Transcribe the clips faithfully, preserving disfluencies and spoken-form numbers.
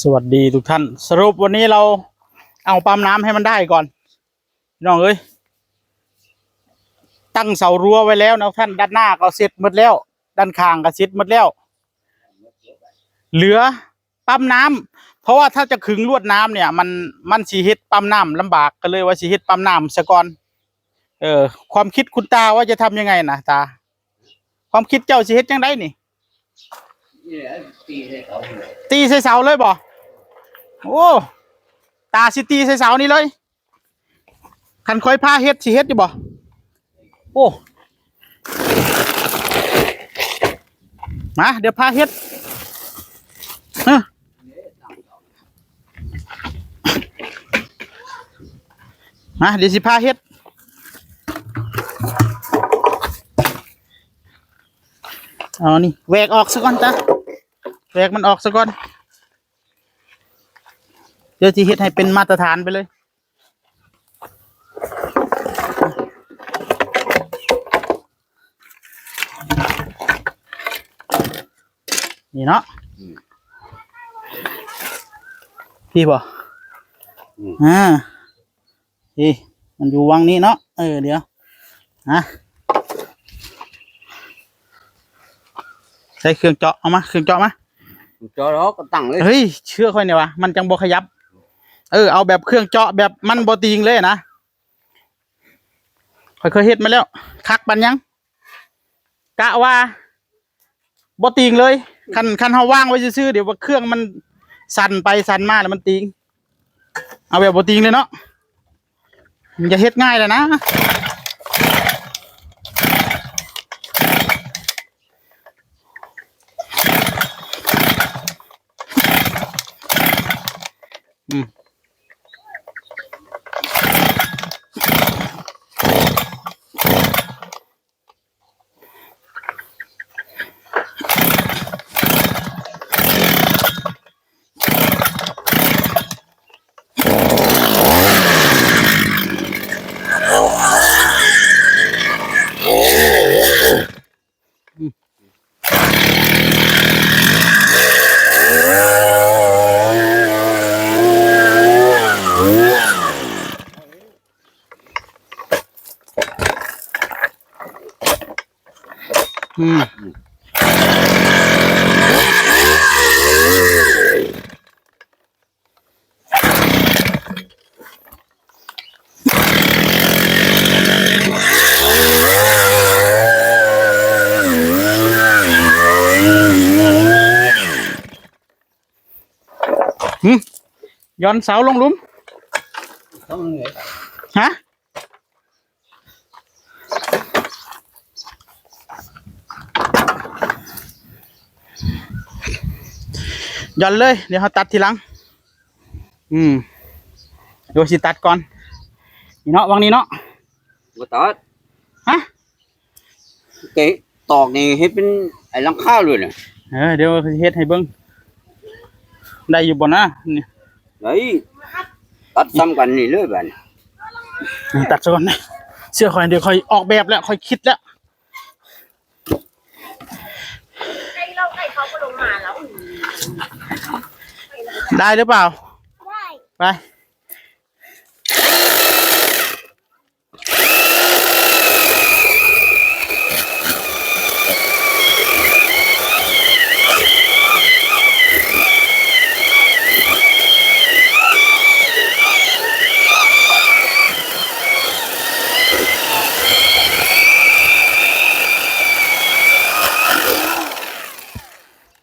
สวัสดีทุกท่าน สรุปวันนี้เราเอาปั๊มน้ำให้มันได้ก่อน พี่น้องเอ้ย ตั้งเสารั้วไว้แล้วนะท่าน ด้านหน้าก็เสร็จหมดแล้ว ด้านข้างก็เสร็จหมดแล้ว เหลือปั๊มน้ำ เพราะว่าถ้าจะขึงลวดน้ำเนี่ย มัน มันสิเฮ็ดปั๊มน้ำลำบาก ก็เลยว่าสิเฮ็ดปั๊มน้ำซะก่อน เออ ความคิดคุณตาว่าจะทำยังไงนะตา ความคิดเจ้าสิเฮ็ดจังไดนี่ นี่แหละ ตีใส่เสาเลย ตีใส่เสาเลยบ่ โอ้ ตาสิตีใส่เสานี่เลย คันค่อยพาเฮ็ดสิเฮ็ดอยู่บ่ โอ้ มา เดี๋ยวพาเฮ็ด เออ มา เดี๋ยวสิพาเฮ็ด เอานี่ แหวกออกซะก่อนจ้ะ แหวกมันออกซะก่อน เดี๋ยวสิเฮ็ดให้เป็นมาตรฐานไปเลย นี่เนาะ อืม พี่บ่ อืม อ่า นี่ มันอยู่วังนี้เนาะ เออ เดี๋ยว ฮะ ใช้เครื่องเจาะ เอามา เครื่องเจาะมา เจาะแล้วก็ตั้งเลย เฮ้ย เชื่อค่อยเนี่ยว่า มันจังบ่ขยับ เออ เอาแบบเครื่องเจาะแบบมันบ่ติงเลยนะ ข้อยเคยเฮ็ดมาแล้ว คักปานหยัง กะว่าบ่ติงเลย คัน คันเฮาวางไว้ซื่อๆ เดี๋ยวว่าเครื่องมันสั่นไปสั่นมาแล้วมันติง เอาแบบบ่ติงเลยเนาะ มันจะเฮ็ดง่ายแล้วนะ อืม อืม หึ หย่อนเสาลงหลุม ต้องเลย ฮะ หย่อนเลย เดี๋ยวเขาตัดทีหลัง อืม เดี๋ยวสิตัดก่อน นี่เนาะ วังนี้เนาะ บ่ตัด ฮะ เตะตอกนี่เฮ็ดเป็นไอ้หลังคาเลยน่ะ เออ เดี๋ยวเฮ็ดให้เบิ่ง ได้อยู่บ่นะ นี่ ได้ ตัดซ้ำกันนี่เลยบัดนี้ ตัดซะก่อนนะ เชื่อค่อย เดี๋ยวค่อยออกแบบแล้ว ค่อยคิดแล้ว ได้หรือเปล่า ได้ ไป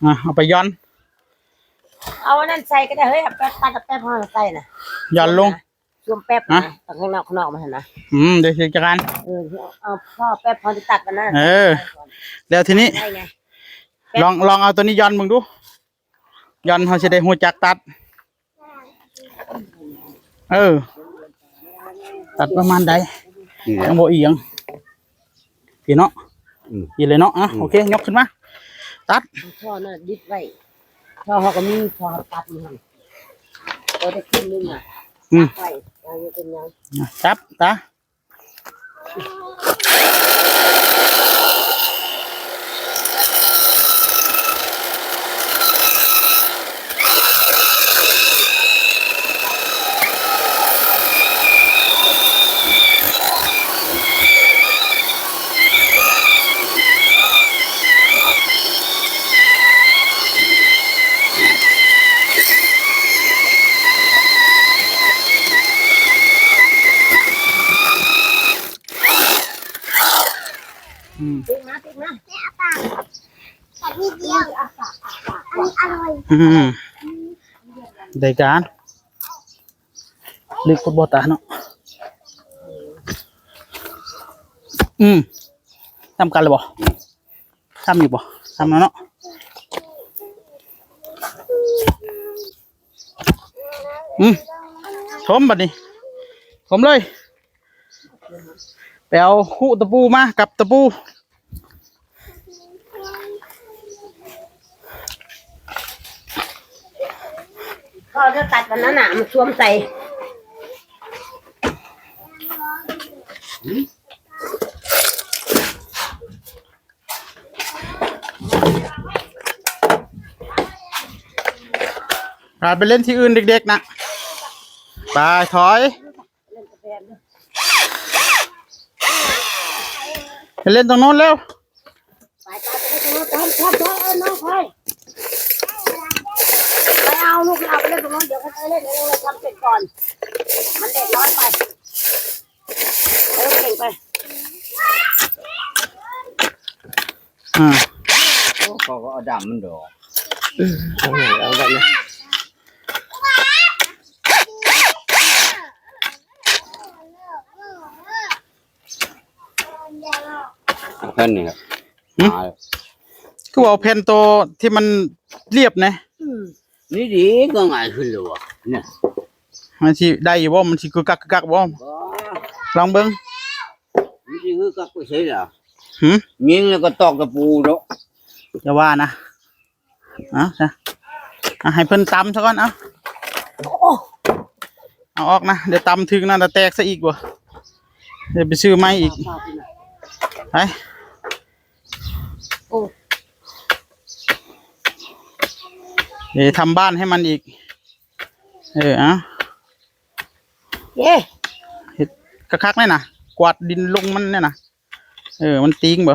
อ่ะ เอาไปหย่อน เอาอันนั้นใส่ก็ได้ เฮ้ย เอาแป๊บ ตัดเอาแป๊บเอาใส่น่ะ หย่อนลง ช่วงแป๊บ ฮะ นะ ตอนข้างนอก ข้างนอกมาเห็นนะ อืม เดี๋ยวสิจัดการ เออ เอาพ่อแป๊บพอจะตัดกันนะ เออ แล้วทีนี้ ได้ไง ลอง ลองเอาตัวนี้หย่อนมึงดู หย่อนเขาสิได้ฮู้จักตัด เออ ตัดประมาณใด นี่แหละ ยังบ่เอียง พี่เนาะ อืม นี่เลยเนาะ อ่ะ อืม โอเค ยกขึ้นมา ตัด พ่อน่ะดิดไว้ พ่อเขาก็มี พ่อเขาตัดอยู่หั่น ก็ได้ขึ้นนึงอ่ะ อืม ตัดไว้ เอาไว้เป็นยัง อ่ะ จับ ตา อืม ได้การ ลึกพุดบ่ตาเนาะ อืม ทำกันเลยบ่ ทำอยู่บ่ ทำแล้วเนาะ อืม ถมบัดนี้ ถมเลย ไปเอาคุตะปูมากับตะปู ก็จะตัดวันนั้นน่ะมันสวมใส่ อ่า ไปเล่นที่อื่นเด็กๆนะ ไป ถอย ไปเล่นตรงโน้นเร็ว ไปไปไปไปไปไปไปเออน้องพลอยไปเอาลูกเราไปเล่นตรงนู้นเดี๋ยวเขาจะเล่นเดี๋ยวเราทำเสร็จก่อน มันเด็กน้อยไปเออเก่งไป อ่า เขาก็เอาดำมันดอก เอาหน่อยเอาแบบนี้ แผ่นนี่ครับ หืม คือว่าเอาแผ่นตัวที่มันเรียบนะ อืม นี่ดีก็ง่ายขึ้นเลยวะเนี่ย มันสิได้อยู่บ่ มันสิกึกกักกึกกักบ่ ก็ ลองเบิ่ง มันสิคือกักไปใช่เหรอ หืม ยิงแล้วก็ตอกตะปูเนาะ อย่าว่านะ เอาซะ เอาให้เพิ่นตำซะก่อน เอา เอาออกนะ เดี๋ยวตำถึงนั่นจะแตกซะอีกบ่ เดี๋ยวไปซื้อไม้อีก ไป โอ้ เดี๋ยวทำบ้านให้มันอีก เออ เอา เย้ เฮ็ดคักๆเลยนะ กวาดดินลงมันเนี่ยนะ เออ มันติงบ่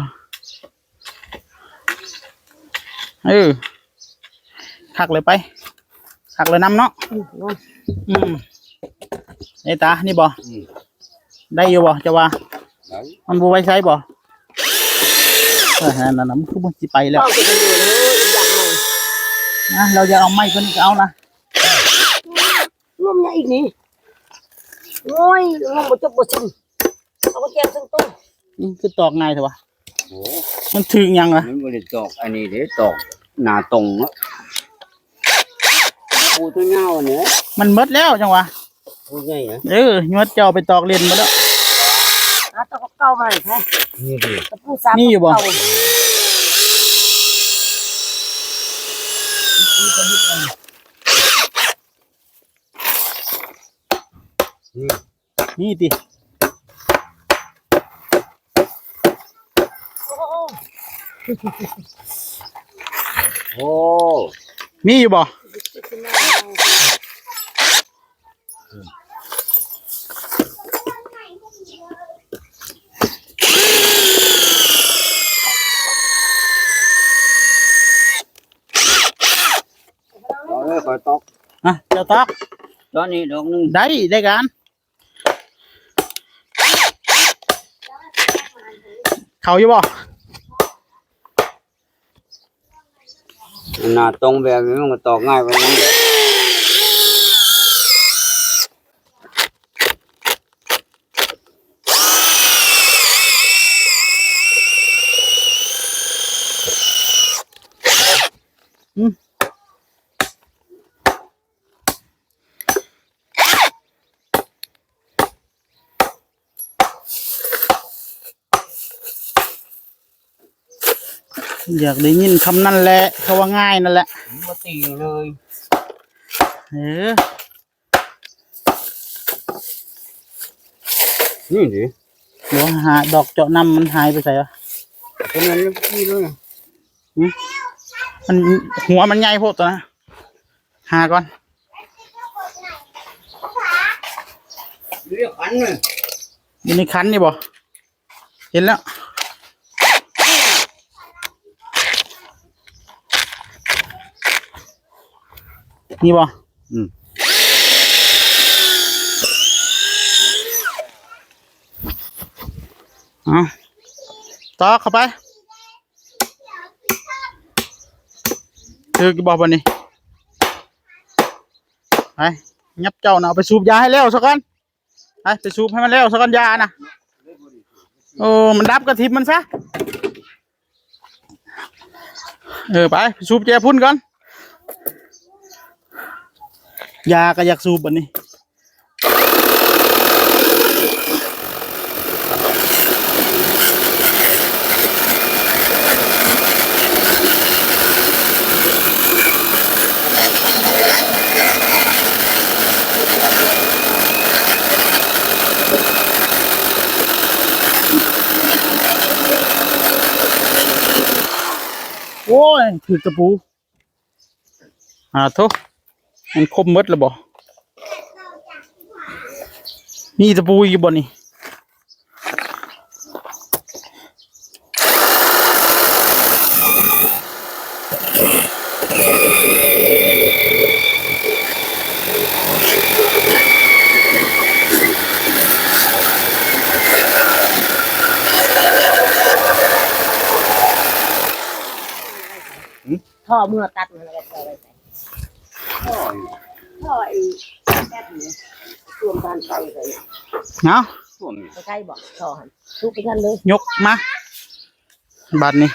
เออ คักเลยไป คักเลยนำเนาะ อืม อืม ไอ้ตา นี่บ่ อืม ได้อยู่บ่ จะว่า ได้ มันบ่ไว้ใช้บ่ เออ นั่นน่ะ มันคือมันสิไปแล้ว ต้องไปทางอื่นเลยอีกอย่างหนึ่ง นะ เราจะเอาไม้ตัวนี้ก็เอานะ งมเนี่ยอีกนี่โอ้ยงมบ่จบบ่สิ้นเอากุญแจซึ่งตู้ นี่คือตอกง่ายเถอะวะ โอ้ มันถึงยังวะ มันบ่ได้ตอกอันนี้เด้ตอกหน้าตรงเนาะปูตัวเงาเนี่ย มันหมดแล้วจังวะ ปูใหญ่นะ เออ ยอดเจ้าไปตอกเล่นมาแล้ว หาตะกบเก่ามาให้แท้ นี่ดิ ตะปูสาม มีอยู่บ่ เก่า นี่ติ โอ้ มีอยู่บ่ เอาเลยคอยตอก อ่ะ เจ้าตอก ตอนนี้ดอกหนึ่ง ได้ ได้การ เขาอยู่บ่ หน้าตรงแบบนี้มันก็ตอกง่ายกว่านี้ อืม อยากได้ยินคำนั่นแหละ เขาว่าง่ายนั่นแหละ มันก็ตีเลย เออ นี่ดิ เดี๋ยวหาดอกเจาะน้ำมันหายไปใส่วะ ตัวนั้นมันตีเลย มันหัวมันใหญ่โพดตัวนะ หาก่อน เรียกขันเลย อยู่ในขันนี่บ่ เห็นแล้ว นี่บ่ อืม เอาต่อเข้าไป ถือกี่บ่บัดนี้ ไป ยับเจ้าน่ะ เอาไปสูบยาให้แล้วซะก่อน ไป ไปสูบให้มันแล้วซะก่อน ยาน่ะ เออ มันดับกะทิบมันซะ เออ ไป ไปสูบแจพุ่นก่อน ยาก็อยากสูบบัดนี้ โอ้ย ถือตะปู อ่าโถ มันคมหมดแล้วบ่ มีตะปูอีกบ่นี่ ท่อเมื่อตัดมันแล้วก็ปล่อยไว้ใส่ท่ออีกแป๊บหนึ่งรวมกันไปเลย เนาะ ไปใกล้บอกท่อหันทุบไปกันเลย ยกมา บาดนี้